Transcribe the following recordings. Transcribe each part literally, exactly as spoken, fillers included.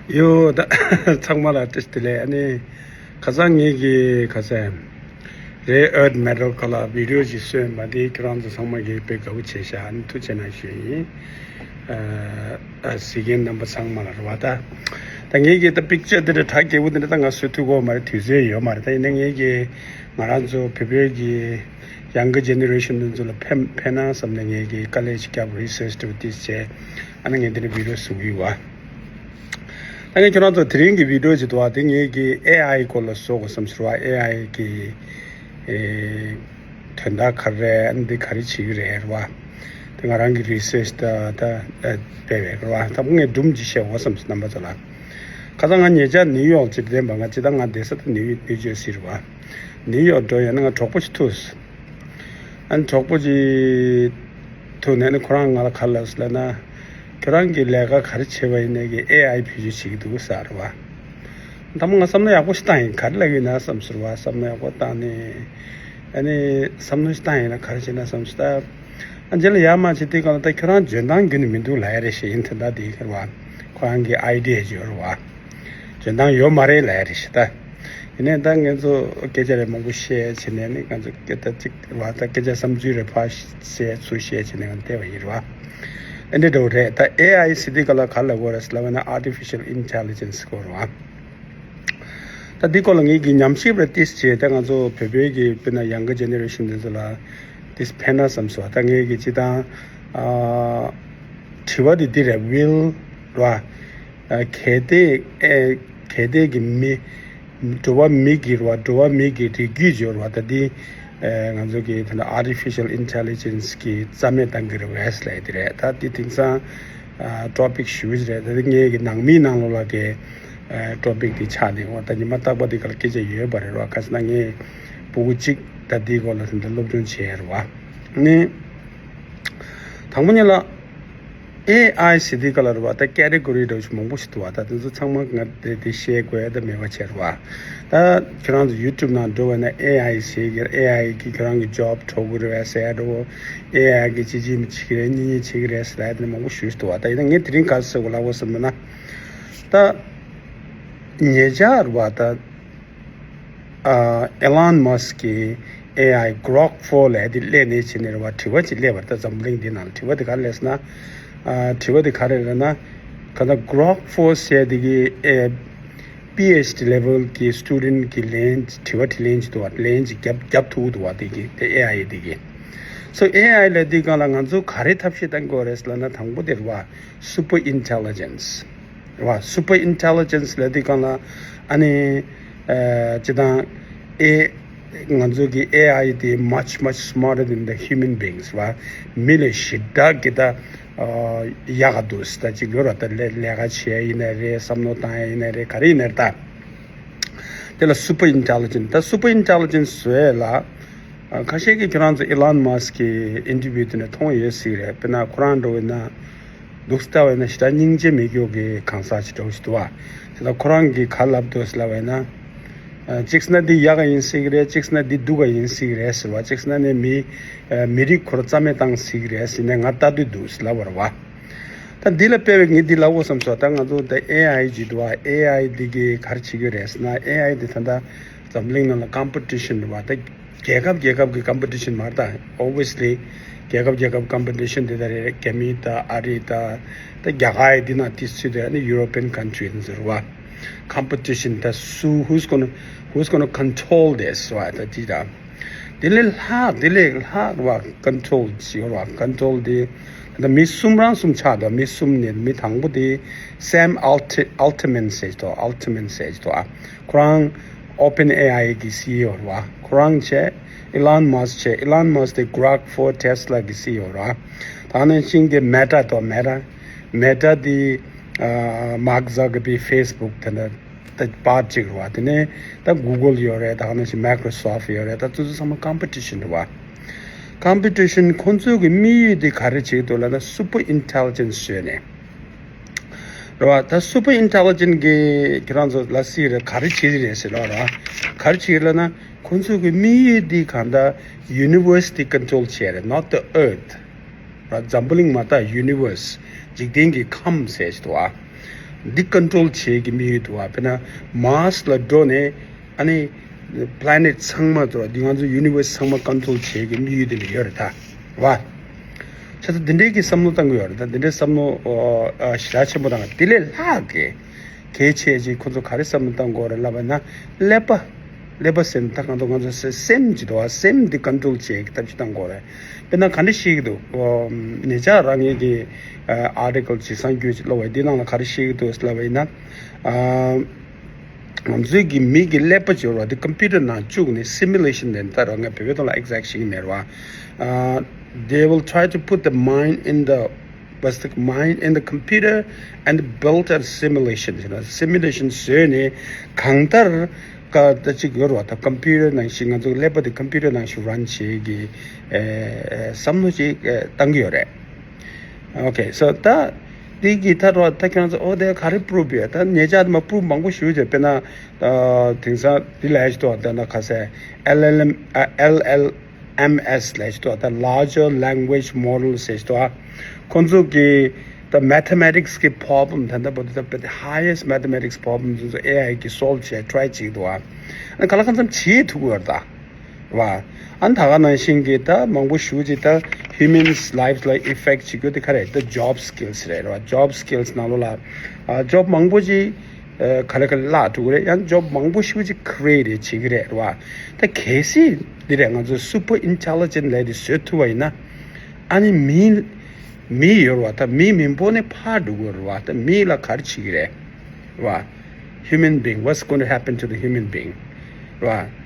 ཡོ། ད་ཚང་མ་ལ་བཀྲ་ཤིས་བདེ་ལེགས། ཨ་ནི་ཁ་སང་ངེད་ཀྱི་ཁ་སང་རེ་ཨར་ཐི་མེ་ཊལ་སྐོར་ལ་བི་ཌི་ཡོ་ཅིག་བཟོས་པ་དེ་ཁྱེད་རང་ཚོ་ཚང་མ་གིས་དཔེ་དགའ་པོ་བྱས་ཤག་ཨ་ནི་ཐུགས་རྗེ་གནང་ཞུ་ཡིན། ཨ་ཨ་གཟིགས་མཁན་རྣམ་པ་ཚང་མ་ལ་རེད་བ། ད་ད་ངེད་ཀྱི་ད་པིག་ཅར་དེ་འདྲ་གྲ་རྒྱས་པོ་དེ་འདྲ་ད་ང་བཟོ་ཐུབ་ཀྱི་ཡོད་མ་རེད། དུས་ཚོད་ཡོད་མ་རེད། ད་ཡིན་ན་ངེད་ཀྱི་ང་རང་ཚོ་བོད་པའི་གི་ཡང་གི་ཇེ་ནེ་རེ་ཤན་དེ་ཚོ་ལ་ཕན་ཕན་ན་བསམ་ནས་ངེད་ཀྱིས་དཀའ་ལས་ཤིག་བརྒྱབ། རི་སར་ཆི་འདྲ་པོ་ཏིས་བྱས། ཨ་ནི་ངས་འདི་འདྲ་བི་ཌི་ཡོ་བཟོ་གི་ཡོད་བ། ད་ངས་ཁྱོད་རང་ཚོ་དེ་རིང་གི་བི་ཌི་ཡོ་ཅིག་འདུག་བ། དེ་ངེད་ཀྱི་ཨེ་ཨའི་སྐོར་ལ་བཟོ་དགོས་བསམ་ཟེར་བ། ཨེ་ཨའི་གི་ཨེ་དོན་དག་ག་རེ་རེད། ཨ་ནི་འདི་ག་རེ་བྱེད་ཀྱི་རེད་རེད་བ། དེ་ང་རང་གི་རི་སར་ཆི་ད་ད་ཨེ་སྤེལ་བའི་རེད་བ། ད་ངས་སྒྲུང་ཅིག་བཤད་དགོས་བསམ་སོང་རྣམ་པ་ཚོ་ལ། ཁ་སང་ང་ཉེ་ཆར་ནིའུ་ཡོག་ཅིག་བསྡད་པ། ང་སྤྱིར་བཏང་ང་བསྡད་ས་ད་ནིའུ་ནིའུ་ཇར་སི་རེད་བ། ནིའུ་ཡོག་འགྲོ་ཡོང་ན་ང་གྲོགས་པོ་ཞིག་ཐུག་སོང་། ཨ་ནི་གྲོགས་པོ་ཅིག་ཐུག་ནས་ནི་ཁོ་རང་ང་ལ་ག་རེ་ལབ་སོང་ལབ་ན། ཁྱོད་རང་གིས་ལས་ཀ་ག་རེ་བྱེད་པ་ཡིན་ནའི་གི་ཨེ་ཨའི་བེད་སྤྱོད་བྱེད་ཀྱི་འདུག་ཟེར་བ། ད་མ་ང་བསམ་བློ་ཡག་པོ་ཞིག་བཏང་ཡིན། ག་རེ་ལབ་ཀྱི་ཡིན་ན་བསམ་ཟེར་བ། བསམ་བློ་ཡག་པོ་བཏང་ནས་ཨ་ནི་བསམ་བློ་ཞིག་བཏང་ཡིན་ན་ག་རེ་བྱེད་ན་བསམ་ཟེར། ད་ཨ་རྗེས་ལ་ཡར་མར་བྱེད་དུས་སྒང་ལ་ད་ཁྱོད་རང་འཇོན་ཐང་ཁྱོན་ནས་མི་འདུག་ལབ་ཡ་རེད་ཞེས་ཡིན། དེ་འདྲ་དེ་ཁྱེར་བ་ཁོ་རང་གི་ཨའི་ཌི་ཡ་ཅིག་ཡོད་རེད་བ། འཇོན་ཐང་ཡོད་མ་རེད་ལབ་ཡ་རེད་ཞེས་ད། ཡིན་ནའི་ད་ངེད་ཚོ་སྐད་ཆ་རེ་མང་པོ་བཤད་བྱས་ནས་ནི་ང་ཚོ་སྐད་ད་ཅིག་རེད་བ། ད་སྐད་ཆ་བསམ་ཚུལ་རེ་ཕར་བཤད་ཚུར་བཤད་བྱས་ནས་ང་བལྟས་པ་ཡིན་རེད་བ། ཨེ་འདྲ་འདྲ་བོ་རེད། ད་ཨེ་ཨའི་ཟེར་དུས་སྒང་ལ་ག་རེ་ལབ་དགོས་རེད་ཟེར་ལབ་པ་ན་ཨར་ཊི་ཕི་ཤལ་ཨིན་ཊེ་ལི་ཇེན་སི་སྐོར་རེད་བ། ད་འདི་སྐོར་ལ་ངེད་ཀྱིས་ཉམས་ཞིབ་རེ་ཏིས་བྱས། ད་ང་ཚོ་བོད་པའི་གི་དཔེར་ན་ཡང་གི་ཇེ་ནེ་རེ་ཤན་འདི་ཚོ་ལ་ཏིས་ཕན་ན་བསམ་སོང་། ད་ངེད་ཀྱིས་སྤྱིར་བཏང་ཨ་དྲི་བ་འདི་འདི་རེད། ཝིལ་ར་ཨ་གལ་ཏེ་ཨེ་གལ་ཏེ་གི་མི་འགྲོ་བ་མི་གི་ར་འགྲོ་བ་མི་གི་རིགས་རྒྱུད་འབྱོར་བ་ད་འདི་ཨེ་ང་ཚོ་གི་ད་ལྟ་ཨར་ཊི་ཕི་ཤལ་ཨིན་ཊེ་ལི་ཇེན་སི་གི་རྩ་མེད་བཏང་གི་རེད་བས་ལབ་ཡ་འདི་རེད། ད་འདི་དེང་སང་ཨ་ཊོ་པིག་ཞེ་པོ་ཅིག་རེད། ད་འདི་ངེད་ཀྱི་ནང་མིའི་ནང་ལོགས་ལ་གི་ཨ་ཊོ་པིག་དེ་ཆགས་ནས་འོ་ད་ཉི་མ་རྟག་པར་དེ་ག་ལ་སྐད་ཆ་ཡོད་པ་རེད་བ། ག་ཟེར་ན་ངས་ཕྲུ་གུ་གཅིག་ད་དེའི་སྐོར་ལ་དེ་འདྲ་སློབ་སྦྱོང་བྱས་རེད་བ། ནི་དང་པོ་ཉིད་ལ་ཨེ་ཨའི་ཟེར་དུས་སྒང་ལ་རེད་བ། ད་ཀེ་ཊི་གོ་རི་འདྲ་བོ་ཞིག་མང་པོ་ཞིག་འདུག་བ། ད་དེ་ཚོ་ཚང་མ་ང་དེ་དེ་བཤད་དགོས་ཡ་ད་མེད་པ་བྱས་རེད་བ། ད་ཁྱེད་རང་ཚོ་ཡུ་ཊུབ་ནང་འགྲོ་བ་ན་ཨེ་ཨའི་ཟེར་གི་ཨེ་ཨའི་གིས་ཁྱེད་རང་གི་ཇོབ་འཕྲོག་གི་རེད་བས་ཟེར་ཡ་འདྲ་བོ། ཨེ་ཨའི་གིས་གཅིག་གཅིག་མི་བྱེད་ཀྱི་རེད། གཉིས་གཉིས་བྱེད་ཀྱི་རེད་ཟེར་ཡ་དེ་མང་པོ་ཞེ་པོ་ཞིག་འདུག་བ། ད་ཡིན་ན་ངས་དེ་རིང་ག་རེ་ཟེར་དགོས་ལབ་དགོས་བསམ་ན། ད་ཉེ་ཆར་བ་ད་ཨ་ཨེ་ལོན་མཱ་སི་ཀི་གི་ཨེ་ཨའི་གྷོ་རོག་ཧྥོར་ལབ་དེ་སླེབས་ནས་བྱས་ནས་རེད་བ། དྲི་བ་ཅིག་སླེབས་པ་རེད། ད་འཛམ་བུ་གླིང་འདི་ནང་ལ་དྲི་བ་དེ་ག་རེ་སླེབས་ཟེར་ན། ཨ་དྲི་བ་དེ་ག་རེ་རེད་ན། ག་ད་གྷོ་རོག་ཧྥོར་ཟེར་དེ་གི་ཨེ་པི་ཨེཆ་ཌི་ལེ་ཝལ་གི་སི་ཊུ་ཌེན་ཊི་གི་ལན་དྲི་བ་དྲིས་ལན་ཅིག་འདུག་བ། ལན་ཅིག་རྒྱབ་རྒྱབ་ཐུབ་ཀྱི་འདུག་བ། དེ་གི་དེ་ཨེ་ཨའི་དེ་གི། སོ་ཨེ་ཨའི་ལབ་དུས་སྒང་ལ་ང་ཚོ་ག་རེ་ཐབས་ཤེས་གཏང་དགོས་རེད་ཟེར་ལབ་ན། དང་པོ་དེ་རེད་བ། སུ་པར་ཨིན་ཊེ་ལི་ཇེན་སི་རེད་བ། སུ་པར་ཨིན་ཊེ་ལི་ཇེན་སི་ལབ་དུས་སྒང་ལ་ཨ་ནི་ཨ་སྤྱིར་བཏང་ཨེ་ང་ཚོ་གི་ཨེ་ཨའི་དེ་much much smarter than the human beings རེད་བ། མི་ལས་ཞེ་དྲག་གི་ད་ཨ་ཡག་ག་འདུག་ཟེར། ད་ཅིག་ལོས་ར་ད་ལས་ལས་ཀ་བྱེད་ཡ་ཡིན་ནའི་རེད། བསམ་བློ་བཏང་ཡ་ཡིན་ནའི་རེད། ག་རེ་ཡིན་ནའི་རེད་ད། དེ་ལ་སུ་པར་ཨིན་ཊེ་ལི་ཇེན་སི། ད་སུ་པར་ཨིན་ཊེ་ལི་ཇེན་སི་བཟོ་ཡས་ལ་ཨ་ཁ་ཤས་ཀྱིས་ཁྱེད་རང་ཚོ་ཨེ་ལོན་མཱ་སི་ཀི་གི་ཨིན་ཊར་བིའུ་དེ་འདྲ་མཐོང་ཡོད་སྲིད་རེད། དཔེར་ན་ཁོ་རང་འདྲ་བོ་ཡིན་ན་འདུག་སེ་ལྟ་བ་ཡིན་ན་ཞེ་དྲག་སྙིང་རྗེ་མེད་རྒྱུ་གི་གང་ཟག་ཅིག་འདྲ་བོ་ཞིག་འདུག་བ། དེ་ལ་ཁོ་རང་གིས་ག་ལབ་འདུག་ཟེར་ལབ་པ་ཡིན་ན། ཨ་གཅིག་ཟེར་ན་འདི་ཡག་ག་ཡིན་སྲིད་ཀྱི་རེད། གཅིག་ཟེར་ན་འདི་སྡུག་ག་ཡིན་སྲིད་ཀྱི་རེད་ཟེར་བ། གཅིག་ཟེར་ན་ནི་མི་ཨ་མི་རིགས་ཁོ་རང་རྩ་མེད་བཏང་སྲིད་ཀྱི་རེད་ཟེར་ནས་ང་ལྟ་འདོད་འདུག་ཟེར་ལབ་པ་རེད་བ། ད་འདི་ལ་དཔེ་བའི་ངས་འདི་ལབ་དགོས་བསམ་སོང་། ད་ང་ཚོ་ད་ཨེ་ཨའི་ཅིག་འདུག་བ། ཨེ་ཨའི་འདི་གིས་ག་རེ་བྱེད་ཀྱི་རེད་ཟེར་ན། ཨེ་ཨའི་འདི་ད་ལྟ་འཛམ་གླིང་ནང་ལ་ཀམ་པི་ཊི་ཤན་རེད་བ། ད་རྒྱལ་ཁབ་རྒྱལ་ཁབ་ཀྱི་ཀམ་པི་ཊི་ཤན་མ་རེད། ད་ཨོབ་བི་ཡ་སི་ལི་རྒྱལ་ཁབ་རྒྱལ་ཁབ་ཀམ་པི་ཊི་ཤན་འདི་ད་རེད། རྒྱ་མི་ད་ཨ་རི་ད་ད་རྒྱ་གར་འདི་ནང་ཏིས་ཚུད་དེ་ནི་ཡུ་རོ་པི་ཡན་ཀན་ཊི་རི་འདི་ཚོ་རེད་བ། ཀམ་པི་ཊི་ཤན་ད་སུ་who's gonna who's gonna control this རེད་བ། ད་ཅི་ད། དེ་ལས་ལྷག་དེ་ལས་ལྷག་རེད་བ། ཀོན་ཊོལ་ཞིག་ཡོད་རེད་བ། ཀོན་ཊོལ་དེ་ད་མི་གསུམ་རང་གསུམ་ཆགས་འདུག་མི་གསུམ་ནས་མི་དང་པོ་དེ་སེམ་ཨལ་ཊི་ཨལ་ཊི་མན་ཟེར་གྱི་འདུག་ཨལ་ཊི་མན་ཟེར་གྱི་འདུག་ཨ་ཁོ་རང་ཨོ་པན་ཨེ་ཨའི་གི་སི་ཨི་ཨོ་རེད་བ། ཁོ་རང་བྱས། ཨི་ལོན་མཱ་སི་བྱས། ཨི་ལོན་མཱ་སི་དེ་གྷོ་རོག་ཧྥོར་ཊེ་སི་ལ་གི་སི་ཨི་ཨོ་རེད་བ། ད་ནང་བཞིན་གྱི་མེ་ཊ་དང་མེ་ཊ་མེ་ཊ་དེ་ཨ་མཱག་ཛ་ཀར་བྷར་གི་ཕེ་སི་བུག་དེ་འདྲ། ད་པར་གཅིག་རེད་བ། དེ་ནས་ད་གུ་གལ་ཡོད་རེད། ད་ག་ནང་བཞིན་མའི་ཀྲོ་སོཕ་ཡོད་རེད། ད་དེ་ཚོ་ཚང་མ་ཀམ་པི་ཊི་ཤན་རེད་བ། ཀམ་པི་ཊི་ཤན་ཁོང་ཚོའི་གི་དམིགས་ཡུལ་དེ་ག་རེ་བྱེད་ཀྱི་འདུག་ལབ་ན། སུ་པར་ཨིན་ཊེ་ལི་ཇེན་སི་བཟོས་ནས་རེད་བ། ད་སུ་པར་ཨིན་ཊེ་ལི་ཇེན་སི་གིས་ཁྱེད་རང་ཚོ་ལ་སྲིད་རེད། ག་རེ་བྱེད་ཀྱི་རེད་ཟེར་ལབ་ར། ག་རེ་བྱེད་ཀྱི་ལབ་ན། ཁོང་ཚོའི་གི་དམིགས་ཡུལ་དེ་གང་ལྟར་ཡུ་ནི་ཝར་སི་དེ་ཀོན་ཊོལ་བྱས་རེད། not the earth ར། འཛམ་བུ་གླིང་མ་གཏོགས་ཡུ་ནི་ཝར་སི། འཇིག་རྟེན་གྱི་ཁམས་ཟེར་ཞིག་འདུག་ཨ། འདི་ཀོན་ཊོལ་བྱེད་ཀྱི་དམིགས་ཡུལ་འདུག་བ། དཔེར་ན་མཱར་སི་ལ་འགྲོ་ནས་ཨ་ནི་པི་ལེ་ནེཊ་ཚང་མ་འདུག་བ། འདི་ང་ཚོ་ཡུ་ནི་ཝར་སི་ཚང་མ་ཀོན་ཊོལ་བྱེད་ཀྱི་དམིགས་ཡུལ་དེ་འདྲ་ཡོད་རེད་ད་བ། བྱས་ཙང་འདི་འདྲའི་གི་བསམ་བློ་བཏང་གི་ཡོད་རེད་ད། འདི་འདྲའི་བསམ་བློ་ཨ་ཞེ་དྲག་ཆེན་པོ་དང་དེ་ལས་ལྷག་གི་གལ་ཆེ་ཅིག་ཁོ་ཚོ་ག་རེ་བསམ་བློ་བཏང་དགོས་རེད་ལབ་པ་ན། ཀླད་པ། ཀླད་པ་ཟེར་ན་ད་གང་ལྟར་ང་ཚོ་སེ་སེམས་ཀྱི་འདུག་བ། སེམས་འདི་ཀོན་ཊོལ་བྱེད་ཀྱི་ཐབས་ཤེས་བཏང་དགོས་རེད། དཔེར་ན་ག་འདྲ་ཤེས་ཀྱི་འདུག་ཨོ། ཉེ་ཆར་རང་ཉིད་ཀྱི་ཨ་ཨར་ཊི་ཀལ་ཅིག་གསར་འགྱུར་ཅིག་ཀློག་པ་ཡིན། འདི་ནང་ལ་ག་རེ་ཤེས་ཀྱི་འདུག་ལབ་པ་ཡིན་ན། ཨ། ང་ཚོའི་གི་མི་གི་ཀླད་པ་སྦྱོར་བ་དེ་ཀམ་པུ་ཊར་ནང་བཅུག་ནས་སི་མུ་ལེ་ཤན་དེ་ད་རང་ངས་བོད་པའི་ཐོག་ལ་ཨེག་ཛེག་ཤེས་ཀྱི་མེད་རེད་བ། ཨ། They will try to put the mind in the, what's the mind in the computer and build a simulation. ཟེར་ན་སི་མུ་ལེ་ཤན་བཟོས་ནས་གང་ལྟར་ཀ་ད་ཅིག་ཡོད་རེད་བ། ད་ཀམ་པུ་ཊར་ནང་བཞིན་ང་ཚོ་ཀླད་པ་དེ་ཀམ་པུ་ཊར་ནང་བཞིན་རན་བྱེད་ཀྱི་ཨེ་བསམ་བློ་ཅིག་ཨེ་བཏང་གི་ཡོད་རེད། Okay, so ད་འདི་གི་ད་རོ་ད་ཁྱོད་ཚོ་ཨོ་དེ་ག་རེ་པུ་རུབ་ཡོད། ད་ཉེ་ཆར་མ་པུ་རུབ་མང་པོ་ཞུ་བྱས། དཔེར་ན་ཨ་དེང་སང་འདི་ལས་ཞིག་ཏོ་ད་ན་ཁ་སེ་ཨེལ་ཨེལ་ཨེམ་ཨ་ཨེལ་ཨེལ་ཨེམ་ཨེས་ལས་ཞིག་ཏོ་ད་larger language model ཟེར་ཞིག་ཏོ། ཁོང་ཚོ་གི་ད་མེ་ཐ་མེ་ཊིག་སི་གི་པོ་རོབ་ལེམ་ད་ད་པོ་ད་ད་highest mathematics problem ཚོ་ཚོ་ཨེ་ཨའི་གི་སོལབ་བྱས་ཊ་རའི་བྱེད་ཀྱི་འདུག་ཨ། ཨ་ག་ལ་གང་འཚམ་བྱེད་ཐུབ་ཀྱི་ཡོད་རེད་ད། རེད་བ། ཨ་ནི་ད་ག་ནང་བཞིན་གྱི་ད་མང་པོ་ཞེ་ཅིག་ད་ཧིའུ་མན་ལའིབ་ལ་ཨི་ཕེག་བྱེད་རྒྱུ་དེ་ག་རེ་ད་ཇོབ་སི་ཀིལ་སི་རེད། རེད་བ། ཇོབ་སི་ཀིལ་སི་ནང་ལོགས་ལ་ཨ་ཇོབ་མང་པོ་ཅིག་ཨ་ག་ལེ་ག་ལེ་བརླག་འགྲོ་གི་རེད། ཡང་ཇོབ་མང་པོ་ཞེ་ཅིག་ཁི་རི་ཨེ་ཊི་བྱེད་ཀྱི་རེད། རེད་བ། ད་གལ་སྲིད་འདི་རེད་ང་ཚོ་སུ་པར་ཨིན་ཊེ་ལི་ཇེན་ཊི་ལབ་དེ་བཟོ་ཐུབ་པ་ཡིན་ན། ཨ་ནི་མི་མི་ཡོད་རེད་བ། ད་མི་མི་འབོར་ནི་འཕར་འགྲོ་གི་རེད་བ། ད་མི་ལ་ག་རེ་བྱེད་ཀྱི་རེད། རེད་བ། Human being, what's going to happen to the human being? རེད་བ།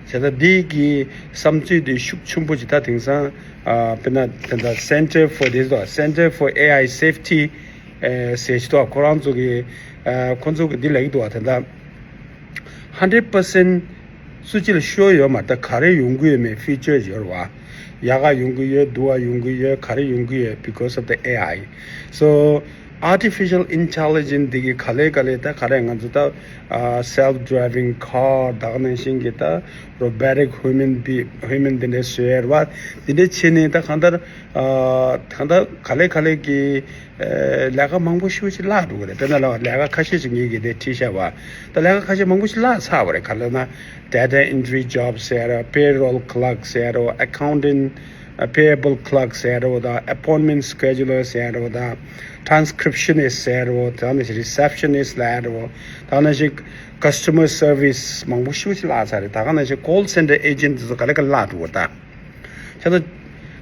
བྱས་ཙང་འདི་གི་བསམ་ཚུལ་འདི་ཤུགས་ཆེན་པོ་ཅིག་ད་དེང་སང་ཨ་དཔེར་ན་དེ་འདྲ་Center for this, Center for ཨེ་ཨའི་Safety ཨེ་ཟེར་ཞིག་འདུག་ཁོ་རང་ཚོ་གི་ཨ་ཁོ་ཚོ་གི་འདི་ལབ་ཀྱི་འདུག་བ། དེ་འདྲ་ཧན་ཌེ་རེཌ་པར་སེན་ཊི་སུ་གཅིག་ལ་ཤོར་ཡོད་མ་རེད། ད་ག་རེ་ཡོང་གི་ཡོད་མེད་ཕིའུ་ཅར་ཡོད་རེད་བ། ཡག་ག་ཡོང་གི་ཡོད། སྡུག་ག་ཡོང་གི་ཡོད། ག་རེ་ཡོང་གི་ཡོད། Because of the ཨེ་ཨའི། So artificial intelligence འདི་གི་ག་ལེ་ག་ལེ་ད་ག་རེ་ང་ཚོ་ད་ཨ་self driving car ད་ག་ནང་བཞིན་གྱི་ད་robotic human be human འདི་འདྲ་བཟོས་རེད་བ། འདི་འདྲ་བྱས་ནས་ད་གང་ལྟར་ཨ་གང་ལྟར་ག་ལེ་ག་ལེ་གི་ཨེ་ལས་ཀ་མང་པོ་ཞེ་པོ་ཅིག་བརླག་འགྲོ་གི་རེད། དཔེར་ན་ལབ་པ་ལས་ཀ་ཁ་ཤས་ཅིག་ངེད་ཀྱིས་དེ་ཁྲིད་བཞག་པ། ད་ལས་ཀ་ཁ་ཤས་མང་པོ་ཞིག་བརླག་ཚར་བ་རེད། ག་ལབ་ན་data entry job ཟེར་རོ། payroll clerk ཟེར་རོ། accountant, payable clerk ཟེར་རོ། ད་appointment scheduler ཟེར་རོ། ད་transcriptionist ཟེར་རོ། ད་ནང་བཞིན་receptionist ལབ་རོ། ད་ནང་བཞིན་customer service མང་པོ་ཞེ་པོ་ཅིག་བརླག་ཚར་རེད། ད་ག་ནང་བཞིན་call center agent དེ་ཚོ་ག་ལེ་ག་ལེ་བརླག་འགྲོ་གི་རེད་ད། བྱས་ཙང་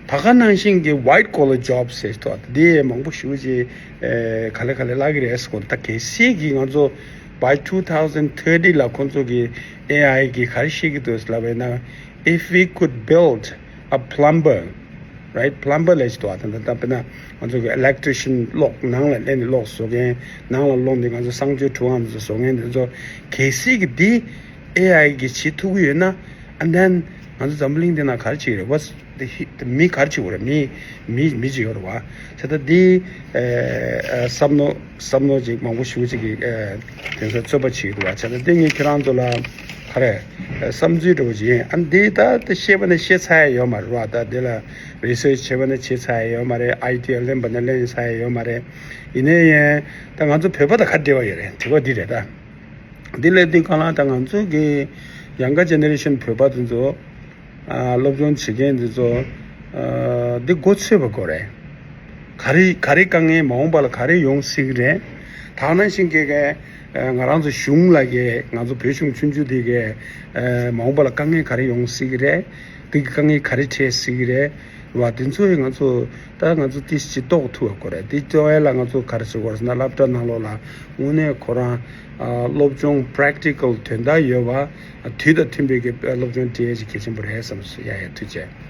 ད་ག་ནང་བཞིན་གྱི་white collar job ཟེར་ཐོག་འདི་མང་པོ་ཞེ་པོ་ཅིག་ཨེ་ག་ལེ་ག་ལེ་བརླག་གི་རེད་ཟེར་གོ། ད་གལ་སྲིད་ཀྱི་ང་ཚོ་by two thousand thirty ལ་ཁོང་ཚོ་གི་ཨེ་ཨའི་གི་ག་རེ་ཤེས་ཀྱི་འདུག་ལབ་པ་ཡིན་ན། If we could build a plumber, right? Plumber ལབ་ཅིག་འདུག་ཨ། ད་ད་དཔེར་ན་ང་ཚོ་གི་electrician གློག་ནང་ལ་སླེབས་ནས་གློག་བཟོ་མཁན། ནང་ལ་ལོག་ནས་ང་ཚོ་གསང་སྤྱོད་གྲུ་ཁང་བཟོ་མཁན་དེ་ཚོ་གལ་སྲིད་ཀྱི་འདི་ཨེ་ཨའི་གིས་བྱེད་ཐུབ་ཀྱི་ཡོད་ན། And then ང་ཚོ་འཛམ་བུ་གླིང་འདི་ན་ག་རེ་བྱེད་ཀྱི་རེད། What's the he- the མི་ག་རེ་བྱེད་དགོས་རེད། མི་མི་མི་ཅིག་ཡོད་རེད་བ། བྱས་ཙང་འདི་ཨ་བསམ་བློ་བསམ་བློ་ཅིག་མང་པོ་ཞེ་པོ་ཅིག་གིས་ཨ་དེང་སང་རྩོད་པ་བྱེད་ཀྱི་འདུག་བ། བྱས་ཙང་འདི་ངས་ཁྱེད་རང་ཚོ་ལ་ག་རེ་ཨ་བསམ་ཚུལ་འདྲ་པོ་ཅིག་ཡིན། ཨ་འདི་ད་ད་ཤེས་པ་ནས་ཤེས་ཚར་ཡ་ཡོད་མ་རེད་བ། ད་འདི་ལ་རི་སར་ཆི་བྱས་པ་ནས་བྱས་ཚར་ཡ་ཡོད་མ་རེད། ཨའི་ཌི་ཡ་ལེན་པ་ནས་ལེན་ཚར་ཡ་ཡོད་མ་རེད། ཡིན་ནའི་ཡང་ད་ང་ཚོ་བོད་པ་དང་ག་འབྲེལ་བ་ཡོད་རེད། དྲི་བ་འདི་རེད་ད། འདི་ལས་འདི་གང་ལ་ད་ང་ཚོ་གི་younger generation བོད་པ་དེ་ཚོ་ཨ་སློབ་སྦྱོང་བྱེད་མཁན་དེ་ཚོ་ཨ་འདི་མགོ་ཚོད་པ་དགོས་རེད། ག་རེ་ག་རེ་དཀའ་ངལ་མ་འོངས་པ་ལ་ག་རེ་ཡོང་སྲིད་ཀྱི་རེད། ད་ནང་བཞིན་གྱི་གི་ཨ་ང་རང་ཚོ་གཞུང་ལ་གི་ང་ཚོ་བོད་གཞུང་ཆུང་ཆུང་དེ་གི་ཨ་མ་འོངས་པ་ལ་དཀའ་ངལ་ག་རེ་ཡོང་སྲིད་ཀྱི་རེད། དེ་གི་དཀའ་ངལ་ག་རེ་འཕྲད་སྲིད་ཀྱི་རེད། རེད་བ། དེ་ཚོ་ཡིས་ང་ཚོ་ད་ང་ཚོ་ཏིས་ཅིག་རྟོགས་ཐུབ་པ་དགོས་རེད། དེ་རྟོགས་ཡ་ལ་ང་ཚོ་ག་རེ་བྱེད་དགོས་རེད་ཟེར་ན། སློབ་གྲྭ་ནང་ལོགས་ལ་དངོས་གནས་ཁོ་རང་ཨ་སློབ་སྦྱོང་practical དོན་དག་ཡོད་པ་དུས་དང་མཐུན་པའི་གི་སློབ་སྦྱོང་སྤྲད་ཡ་ཅིག་གལ་ཆེན་པོ་རེད་བསམ་སོང་། ཡ་ཡ་ཐུགས་རྗེ་ཆེ།